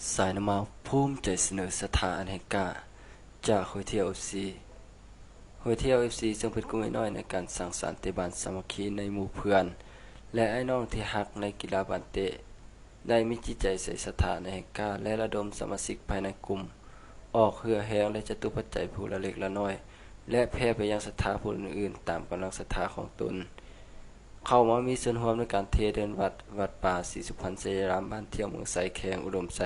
ສາຍນ້ຳເມົາ ພູມໃຈສະເໜີສັດທາອັນແຮງກ້າ ຈາກຫ້ວຍທຽວ ເອັຟຊີ. ຫ້ວຍທຽວ ເອັຟຊີ ເຊິ່ງເປັນກຸ່ມນ້ອຍໆໃນການສ້າງສັນເຕະບານສາມັກຄີໃນໝູ່ເພື່ອນ ແລະ ອ້າຍນ້ອງທີ່ຮັກໃນກິລາບານເຕະ ໄດ້ມີຈິດໃຈໃສ່ສັດທາອັນແຮງກ້າ ແລະ ລະດົມສະມາຊິກພາຍໃນກຸ່ມ ອອກເຫື່ອແຮງ ແລະ ຈະຕຸປັດໄຈຜູ້ລະເລັກລະນ້ອຍ ແລະ ແຜ່ໄປຍັງສັດທາຜູ້ອື່ນໆ ຕາມກຳລັງສັດທາຂອງຕົນ ເຂົ້າມາມີສ່ວນຮ່ວມໃນການເທເດີ່ນວັດ ວັດປ່າສີສຸພັນໄຊຍາລາມ ບ້ານທ່ຽວ ເມືອງໄຊ ແຂວງອຸດົມໄຊ,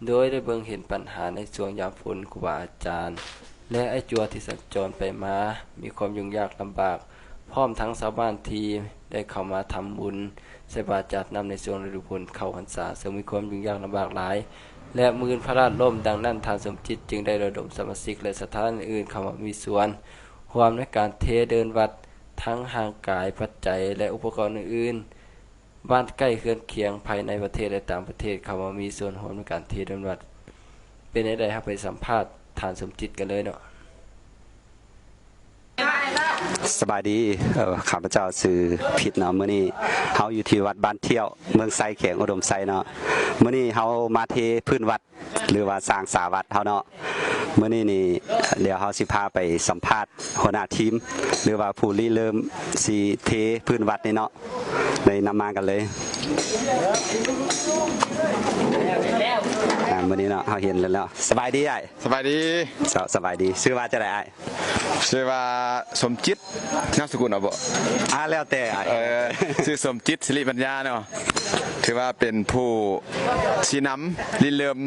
ໂດຍໄດ້ເບິ່ງເຫັນບັນຫາໃນຊ່ວງຍາມຝົນ, ຄູບາອາຈານ ແລະ ອ້າຍຈົວທີ່ສັນຈອນໄປມາມີຄວາມຫຍຸ້ງຍາກລຳບາກ, ພ້ອມທັງຊາວບ້ານທີ່ໄດ້ເຂົ້າມາທຳບຸນໃສ່ບາດຈາກນ້ຳໃນຊ່ວງລະດູຝົນເຂົ້າພັນສາ ເຊິ່ງມີຄວາມຫຍຸ້ງຍາກລຳບາກຫຼາຍ ແລະ ມື້ອື່ນພະລາດລົ້ມ. ດັ່ງນັ້ນ ທ່ານສົມຈິດຈຶ່ງໄດ້ລະດົມສະມາຊິກ ແລະ ສັດທາອື່ນໆເຂົ້າມາມີສ່ວນຮ່ວມໃນການເທເດີ່ນວັດ ທັງຮ່າງກາຍ, ປັດໄຈ ແລະ ອຸປະກອນອື່ນໆ ບ້ານໃກ້ເຮືອນຄຽງ ພາຍໃນປະເທດ ແລະ ຕ່າງປະເທດ ເຂົ້າມາມີສ່ວນຮ່ວມໃນການເທເດີ່ນວັດ. ເປັນແນວໃດ ເຮົາໄປສຳພາດທ່ານສົມຈິດກັນເລີຍເນາະ. ສະບາຍດີ, ເອີ ຂ້າພະເຈົ້າຊື່ພິດເນາະ. ມື້ນີ້ເຮົາຢູ່ທີ່ວັດບ້ານທ່ຽວ ເມືອງໄຊ ແຂວງອຸດົມໄຊເນາະ. ມື້ນີ້ເຮົາມາເທພື້ນວັດ ຫຼືວ່າສ້າງສາວັດເຮົາເນາະ. ມື້ນີ້ນີ້ ດຽວເຮົາຊິພາໄປສຳພາດຫົວໜ້າທີມ ຫຼືວ່າຜູ້ລິເລີ່ມຊິເທພື້ນວັດນີ້ເນາະ. ໄດ້ນຳມາກັນເລີຍ. ອ່າ ມື້ນີ້ເນາະ ເຮົາເຫັນແລ້ວເນາະ. ສະບາຍດີອ້າຍ. ສະບາຍດີ. ເຈົ້າ ສະບາຍດີ. ຊື່ວ່າຈັ່ງໃດອ້າຍ? ຊື່ວ່າສົມຈິດ. ນາມສະກຸນເອົາບໍ່? ອ່າ ແລ້ວແຕ່ອ້າຍ. ເອີ ຊື່ສົມຈິດ ສິລິປັນຍາເນາະ. ຖືວ່າເປັນຜູ້ຊີ້ນຳລິເລີ່ມ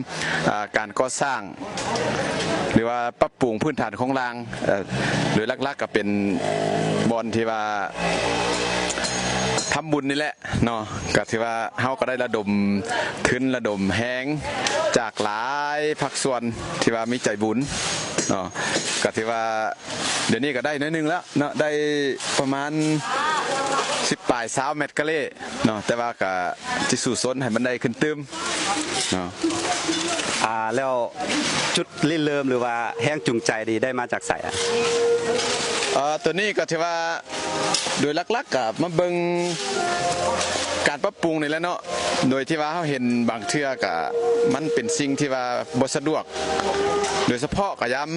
ອ່າ ການກໍ່ສ້າງ ຫຼືວ່າປັບປຸງພື້ນຖານໂຄງລ່າງ ເອີ ໂດຍຫຼັກໆກໍເປັນບ່ອນທີ່ວ່າທຳບຸນນີ້ແຫຼະເນາະ. ກໍຖືວ່າເຮົາກໍໄດ້ລະດົມທຶນລະດົມແຮງຈາກຫຼາຍພາກສ່ວນທີ່ວ່າມີໃຈບຸນເນາະ. ກໍຖືວ່າ ດຽວນີ້ກໍໄດ້ໜ້ອຍໜຶ່ງແລ້ວເນາະ, ໄດ້ປະມານສິບປາຍຊາວແມັດກາເລເນາະ, ແຕ່ວ່າກໍຊິສູ້ຊົນໃຫ້ມັນໄດ້ຂຶ້ນຕື່ມເນາະ. ອ່າ ແລ້ວຈຸດລິເລີ່ມ ຫຼືວ່າແຮງຈູງໃຈນີ້ໄດ້ມາຈາກໃສ? ເອີ ຕົວນີ້ກໍຖືວ່າ ໂດຍຫຼັກໆກໍມາເບິ່ງການປັບປຸງນີ້ແຫຼະເນາະ, ໂດຍທີ່ວ່າເຮົາເຫັນບາງເທື່ອກໍມັນເປັນສິ່ງທີ່ວ່າບໍ່ສະດວກ, ໂດຍສະເພາະກໍຍາມ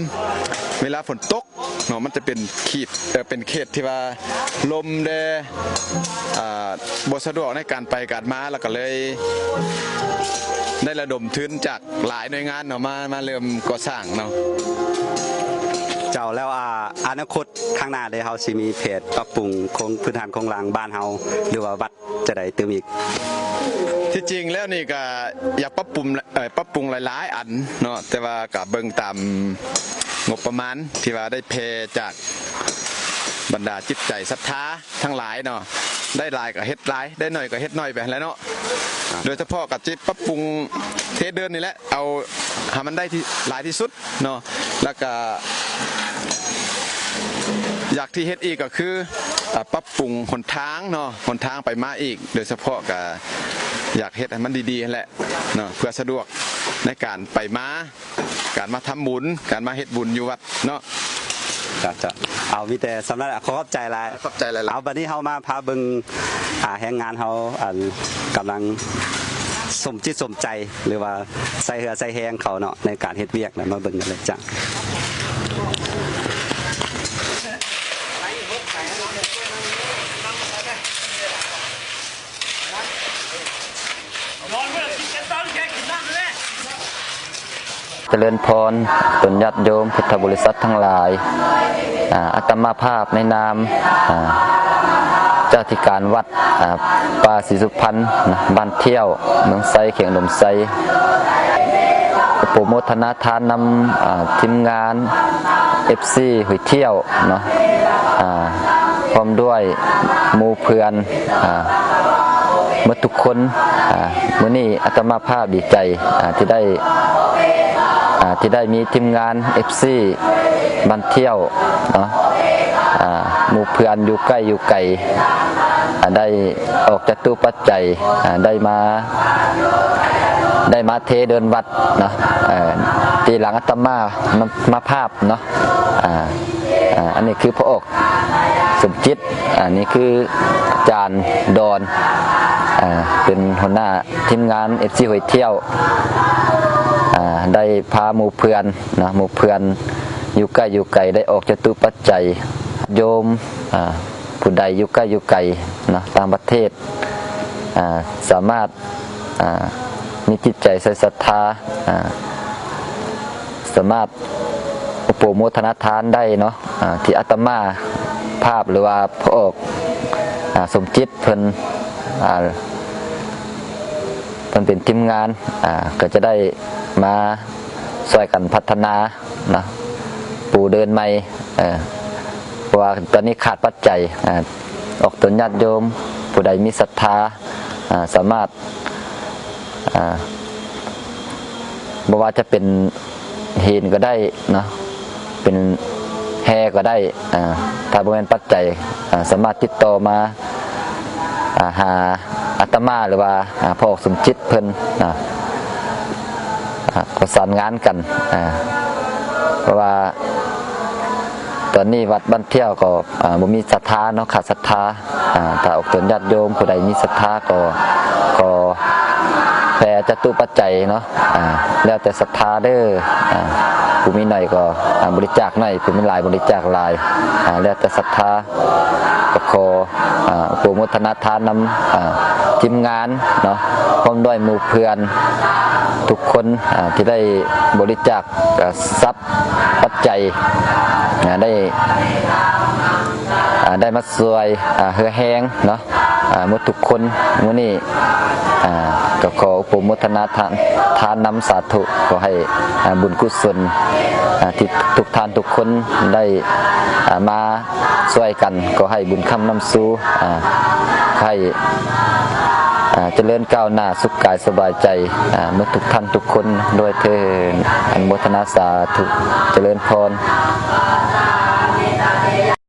ເວລາຝົນຕົກ ເນາະ, ມັນຈະເປັນຂີດ ເອີ ເປັນເຂດທີ່ວ່າລົມແດ່ ອ່າ ບໍ່ສະດວກໃນການໄປການມາ, ແລ້ວກໍເລີຍໄດ້ລະດົມທຶນຈາກຫຼາຍໜ່ວຍງານເນາະ ມາ ມາເລີ່ມກໍ່ສ້າງເນາະ. ເຈົ້າ ແລ້ວ ອາ ອະນາຄົດຂ້າງໜ້າເດ ເຮົາຊິມີແຜນປັບປຸງໂຄງ ພື້ນຖານໂຄງລ່າງບ້ານເຮົາ ຫຼືວ່າວັດ ຈະໄດ້ຕື່ມອີກ? ທີ່ຈິງແລ້ວນີ້ກໍຢາກປັບປຸງ ເອີ ປັບປຸງຫຼາຍໆອັນເນາະ, ແຕ່ວ່າກໍເບິ່ງຕາມງົບປະມານທີ່ວ່າໄດ້ແຜ່ຈາກບັນດາຈິດໃຈສັດທາທັງຫຼາຍເນາະ, ໄດ້ຫຼາຍກໍເຮັດຫຼາຍ ໄດ້ໜ້ອຍກໍເຮັດໜ້ອຍໄປຫັ້ນແຫຼະເນາະ. ໂດຍສະເພາະກໍຊິປັບປຸງເທເດີ່ນນີ້ແຫຼະ ເອົາໃຫ້ມັນໄດ້ທີ່ ຫຼາຍທີ່ສຸດເນາະ, ແລ້ວກໍຢາກທີ່ເຮັດອີກກໍຄື ອາ ປັບປຸງຫົນທາງເນາະ, ຫົນທາງໄປມາອີກ, ໂດຍສະເພາະກໍຢາກເຮັດໃຫ້ມັນດີໆຫັ້ນແຫຼະເນາະ ເພື່ອສະດວກໃນການໄປມາ, ການມາທຳບຸນ, ການມາເຮັດບຸນຢູ່ວັດເນາະ. ເຈົ້າ ເຈົ້າ ເອົາ ມີແຕ່ສ່ຳນັ້ນລະ, ຂໍຂອບໃຈຫຼາຍ. ຂອບໃຈຫຼາຍໆ. ເອົາ ບັດນີ້ເຮົາມາພາເບິ່ງ ອ່າ ແຮງງານເຮົາ ອັນ ກຳລັງສົມຈິດສົມໃຈ ຫຼືວ່າໃສ່ເຫື່ອໃສ່ແຮງເຂົາເນາະ ໃນການເຮັດວຽກນະ, ມາເບິ່ງກັນເລີຍຈ້າ. ຈະເລີນພອນ ຕົນຍາດໂຍມພຸດທະບໍລິສັດທັງຫຼາຍ, ອາ ອາດຕະມາພາບໃນນາມ ອາ ເຈົ້າອະທິການວັດ ອາ ປ່າສີສຸພັນ ນະ ບ້ານທ່ຽວ ເມືອງໄຊ ແຂວງອຸດົມໄຊ ໂປຣໂມທະນາທານນຳ ອາ ທີມງານ ເອັຟຊີ ຫ້ວຍທ່ຽວເນາະ ອາ ພ້ອມດ້ວຍໝູ່ເພື່ອນ ອາ ໝົດທຸກຄົນ. ອາ ມື້ນີ້ອາດຕະມາພາບດີໃຈ ອາ ທີ່ໄດ້ ອາ ທີ່ໄດ້ມີທີມງານ ເອັຟຊີ ບ້ານທ່ຽວເນາະ ອາ ໝູ່ເພື່ອນຢູ່ໃກ້ຢູ່ໄກ ອາ ໄດ້ອອກຈະຕຸປັດໄຈ ອາ ໄດ້ມາ ໄດ້ມາເທເດີ່ນວັດເນາະ ເອີ ທີ່ຫຼັງອາດຕະມາ ມາ ມາພາບເນາະ ອາ ອາ ອັນນີ້ຄືພໍ່ອອກສົມຈິດ ອາ ນີ້ຄືອາຈານດອນ ອ່າ ເປັນຫົວໜ້າທີມງານ ເອັຟຊີ ຫ້ວຍທ້ຽວ ອ່າ ໄດ້ພາໝູ່ເພື່ອນເນາະ ໝູ່ເພື່ອນຢູ່ໃກ້ຢູ່ໄກ ໄດ້ອອກຈະຕຸປັດໄຈ ໂຍມ ອ່າ ຜູ້ໃດຢູ່ໃກ້ຢູ່ໄກເນາະ ຕ່າງປະເທດ ອ່າ ສາມາດ ອ່າ ມີຈິດໃຈໃສ່ສັດທາ ອ່າ ສາມາດ ອຸປະໂມທະນາທານໄດ້ເນາະ ອ່າ ທີ່ອາດຕະມາພາບ ຫຼືວ່າພໍ່ອອກ ອ່າ ສົມຈິດເພິ່ນ ອ່າ ເພິ່ນເປັນທີມງານ ອ່າ ກໍຈະໄດ້ມາຊ່ວຍກັນພັດທະນາເນາະ ປູເດີນໃໝ່ ເອີ ເພາະວ່າຕອນນີ້ຂາດປັດໄຈ ອ່າ ອອກຕົນຍາດໂຍມ ຜູ້ໃດມີສັດທາ ອ່າ ສາມາດ ອ່າ ບໍ່ວ່າຈະເປັນຫີນກໍໄດ້ເນາະ ເປັນແຮ່ກໍໄດ້ ອ່າ ຖ້າບໍ່ແມ່ນປັດໄຈ ອ່າ ສາມາດຕິດຕໍ່ມາ ອ່າ ຫາອາດຕະມາ ຫຼືວ່າ ອ່າ ພໍ່ອອກສົມຈິດເພິ່ນ ອ່າ ອ່າ ປະສານງານກັນ ອ່າ ເພາະວ່າ ຕອນນີ້ວັດບ້ານທ້ຽວກໍ ອ່າ ບໍ່ມີສັດທາເນາະ ຂາດສັດທາ ອ່າ ຖ້າອອກຕົນຍາດໂຍມຜູ້ໃດມີສັດທາກໍ ກໍແຜ່ຈະຕຸປັດໄຈເນາະ ອ່າ ແລ້ວແຕ່ສັດທາເດີ ອ່າ ຜູ້ມີໜ້ອຍກໍ ອ່າ ບໍລິຈາກໜ້ອຍ ຜູ້ມີຫຼາຍບໍລິຈາກຫຼາຍ ອ່າ ແລ້ວແຕ່ສັດທາ ກໍຂໍ ອ່າ ໂປຣໂມທະນາທານນຳ ອ່າ ທີມງານເນາະ ພ້ອມດ້ວຍໝູ່ເພື່ອນທຸກຄົນ ອ່າ ທີ່ໄດ້ບໍລິຈາກ ອ່າ ຊັບ ປັດໄຈ ອ່າ ໄດ້ ອ່າ ໄດ້ມາຊ່ວຍ ອ່າ ເຮືອແຮງເນາະ ອ່າ ໝົດທຸກຄົນ. ມື້ນີ້ ອ່າ ກໍຂໍອະນຸໂມທະນາທານ ທານນຳ ສາທຸ ຂໍໃຫ້ ອ່າ ບຸນກຸສົນ ອ່າ ທີ່ທຸກທ່ານທຸກຄົນໄດ້ ອ່າ ມາຊ່ວຍກັນ ຂໍໃຫ້ບຸນຄ້ຳນຳຊູ ອ່າ ໃຫ້ ອ່າ ຈະເລີນກ້າວໜ້າ ສຸກກາຍສະບາຍໃຈ ອ່າ ໝົດທຸກທ່ານທຸກຄົນດ້ວຍເທີ້ນ. ອະນຸໂມທະນາສາທຸ ຈະເລີນພອນ.